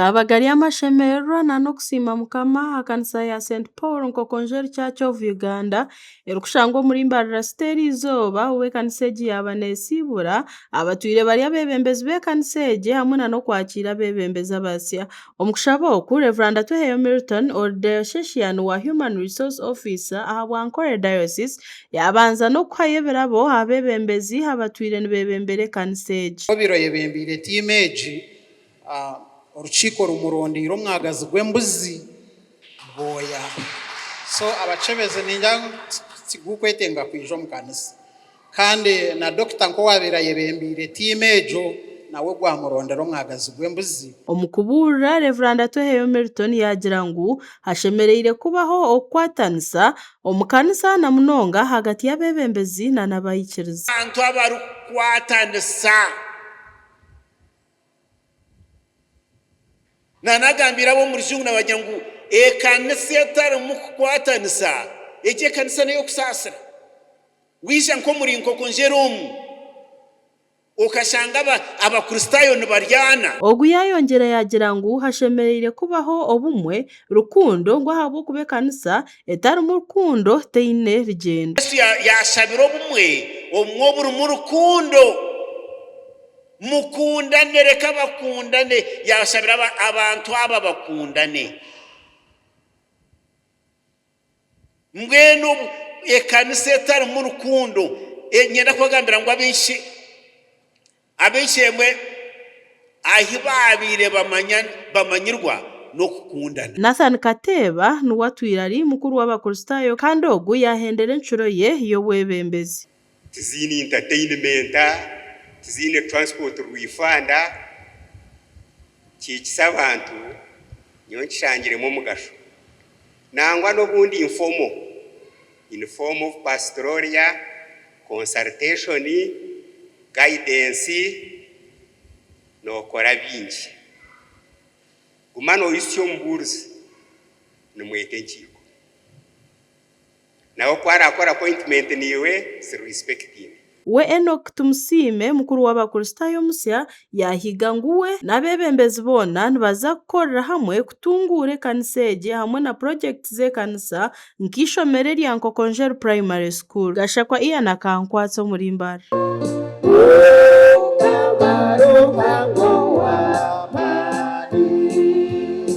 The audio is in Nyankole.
Gaaba gari amashemererwa na n'okusiima Mukama aha kanisa ya St Paul Nkokonjeru Church of Uganda erikushangwa omuri Mbarara City eriizooba obu ekanisa egi yaaba nesiibura abatwire bari abeebembezi b'ekanisa egi hamwe na n'okwakiira abeebembezi abasya. Omu kushaba oku, Rev. Tweheyo Milton ori Diocesan wa Human Resource Officer ahabwa Ankole Diocese yaabanza n'okuhayo ebirabo aha beebembezi abatwire nibeebembera ekanisa egi. Obaire oyebembeire tiimu egi, orukiiko rumurondeire omwagazi gw'embuzi bwoya. So abakyebezi ningira ngu tigukwetenga kwija omu kanisa. Kandi na dokita nk'owabaire ayebembeire tiimu egyo nawe gwamurondera omwagazi gw'embuzi. Omu kubuurira, Rev. Tweheyo Milton yaagira ngu hashemereire kubaho okukwatanisa omu kanisa na munonga ahagati y'abeebembezi na n'abaikiriza. Abantu abarikukwatanisa. Naanagambiire ab'omu rujungu naabagira ngu ekanisa etarimu kukwatanisa, egyo ekanisa n'ey'okusaasira. Waija nk'omuri Nkokonjeru omu, okashanga Abakristaayo nibaryana. Ogu yaayongyera yaagira ngu hashemereire kubaho obumwe, rukundo ngu ahabw'okuba ekanisa etarimu rukundo teine rugyendo. Yesu yaashabire obumwe, obumwe oburimu rukundo. Mukundane, reka bakundane. Yaashabire abantu aba bakundane. Mbwenu obu ekanisa etarimu rukundo, niinyenda kubagambira ngu ab'eishe-emwe ahi baabaire bamanyirwa n'okukundana. Nathan Kateeba niwe atwire ari mukuru w'Abakristaayo kandi ogu yaahendera encuro ye y'obwebembezi. Tiziine entertainment, tiziine transport rwifanda, kihikisa abantu nyowe nkishangiremu omugasho. Nangwa n'obundi informal, in form of pastoral, consultation, guidance, nookora bingi. Guma noyitsya omubuurizi, nimweta enkiiko. Nawe ku araakore appointment naiwe si respecting. We Enock Tumusiime, mukuru w'Abakristaayo omusya, yaahiga ngu we n'abeebembezi boona nibaza kukorera hamwe kutunguura ekanisa egi hamwe na purogyekiti z'ekanisa nk'eishomero erya Nkokonjeru Primary School. Gashakwa Ian Akankwatsa omuri Mbarara.